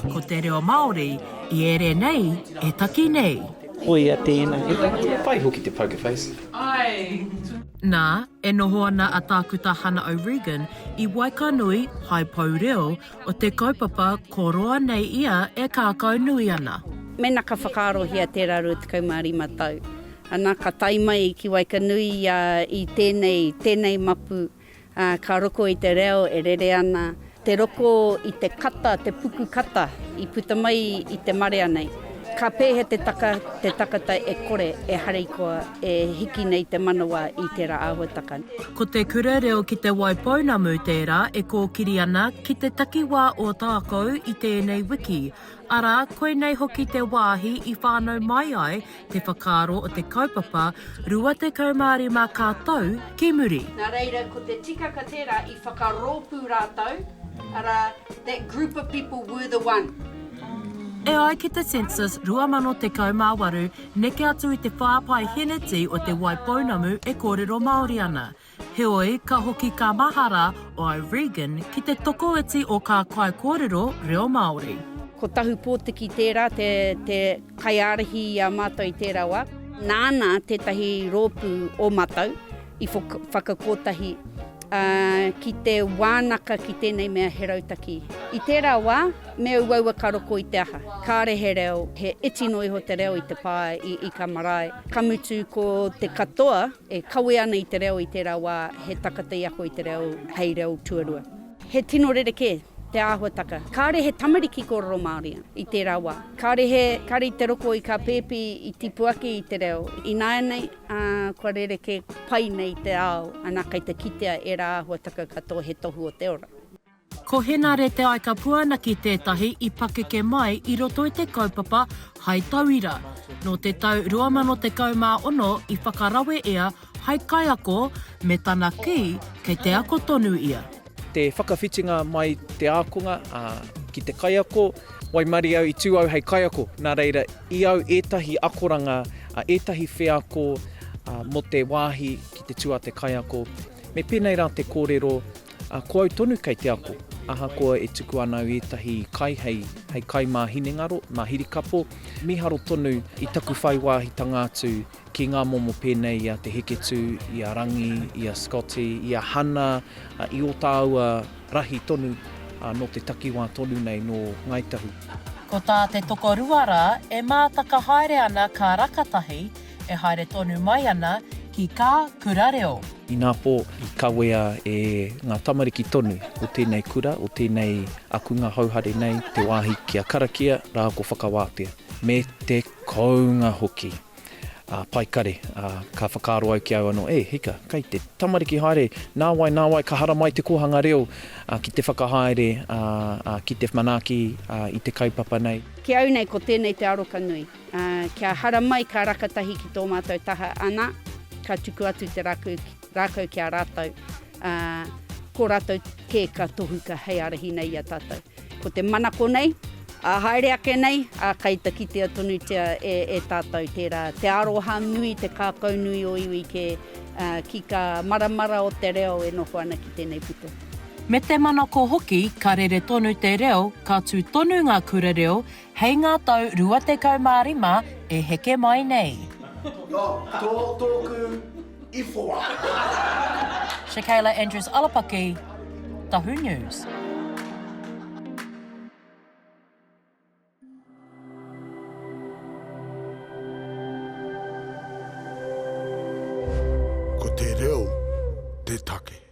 Ko te reo Māori i ere nei e taki nei. Koia tēnā. Pai hoki te poker face. Nā, e noho ana a Tākuta Hana O'Regan i Waikānui hai pou reo o te kaupapa ko roa nei ia e kākau nui ana. Mēnā ka whakaarohia tērā 25 tau, ana, ka tae mai ki Waikanui i tēnei, tēnei mapu, ā, ka roko i te reo e rere ana, te roko i te kata, te puku kata i puta mai i te marea nei. Ka pēhea te taka, te takata e kore, e harikoa, e hiki nei te manawa i tērā āhuataka. Ko te kura reo ki Te Waipounamu tērā e kōkiri ana ki te takiwā o Tākou i tēnei wiki, arā, koinei hoki te wāhi i whānau mai ai te whakaaro o te kaupapa 25 kā tau ki muri. Nā reira, ko te tikaka tērā i whakarōpū rātou, arā, that group of people were the one. E ai ki te Census 2018, neke atu i te whā paeheneti o Te Waipounamu e kōrero Māori ana. Heoi, ka hoki ka mahara o Regan ki te tokoiti o kā kaikōrero reo Māori. Ko Tahu Pōtiki tērā, te, te kaiārahi i a mātou i tērā wā. Nāna tētahi rōpū o mātou i whakakotahi, ā, ki te wānaka ki tēnei mea he rautaki. I tērā wā, me uaua ka roko i te aha. Kāre he reo, he iti noa iho te reo i te pā, i, i ka marae. Ka mutu ko te katoa, E kawe ana i te reo i tērā wā, he takata i ako i te reo hei reo tuarua. He tino rerekē te āhuataka. Kāore he tamariki kōrero Māori i tērā wā. Kāore he, kāore i te roko i kā pēpi i tipu ake i te reo. Ināianei, ā, kua rerekē pai nei te ao, ana kei te kitea ērā āhuataka katoa he tohu o te ora. Ko Henare Te Aika Puanaki tētahi i pakeke mai i roto i te kaupapa hai tauira. Nō te tau 2016 i whakarawe ia hai kaiako me tana kī kei te ako tonu ia. Te whakawhitinga mai te ākonga ki te kaiako, waimarie au i tū au hei kaiako, nā reira i au ētahi akoranga, ētahi wheako mō te wāhi ki te tū a te kaiako. Me pēnei rā te kōrero, Ā, ko au tonu kei te ako, ahakoa e tuku ana au ētahi kai hei, hei kai mā hinengaro, mā hirikapo, mīharo tonu i taku whai wāhitanga atu ki ngā momo pēnei i a Te Heketū, i a Rangi, i a Scotty, i a Hana, i ō tāua rahi tonu, ā, nō te takiwā tonu nei, nō Ngāi Tahu. Ko tā te tokorua rā e mātaka haere ana ka rakatahi, e haere tonu mai ana ki kā kura reo. Ināpō, i kawea e ngā tamariki tonu o tēnei kura, o tēnei akunga hauhare nei, te wāhi kia karakia rā ko whakawātea, me te kounga hoki. Ā, pai kare, ā, ka whakaaro au ki au anō, e, hika, kei te tamariki haere, nāwai, nāwai ka haramai te kōhanga reo, ā, ki te whakahaere, ā, ā, ki te manaaki, ā, i te kaupapa nei. Ki au nei, ko tēnei te aroka nui. Ā, kia haramai ka rakatahi ki tō mātou taha, ana, ka tuku atu te rākau, rākau ki a rātou, ā, ko rātou kē ka tohuka hei ārahi nei i a tātou. Ko te manako nei, ā, haere ake nei, ā, kei te kitea tonutia e, e tātou tērā, te aroha nui, te kākau nui o iwi kē, ā, ki kā maramara o te reo e noho ana ki tēnei pito. Me te manako hoki ka rere tonu te reo, ka tū tonu ngā kura reo Hei ngā tau 25 e heke mai nei. Tō, tōku ifoa. Shakayla Andrews Alapaki, Tahu News. Ko te reo te take.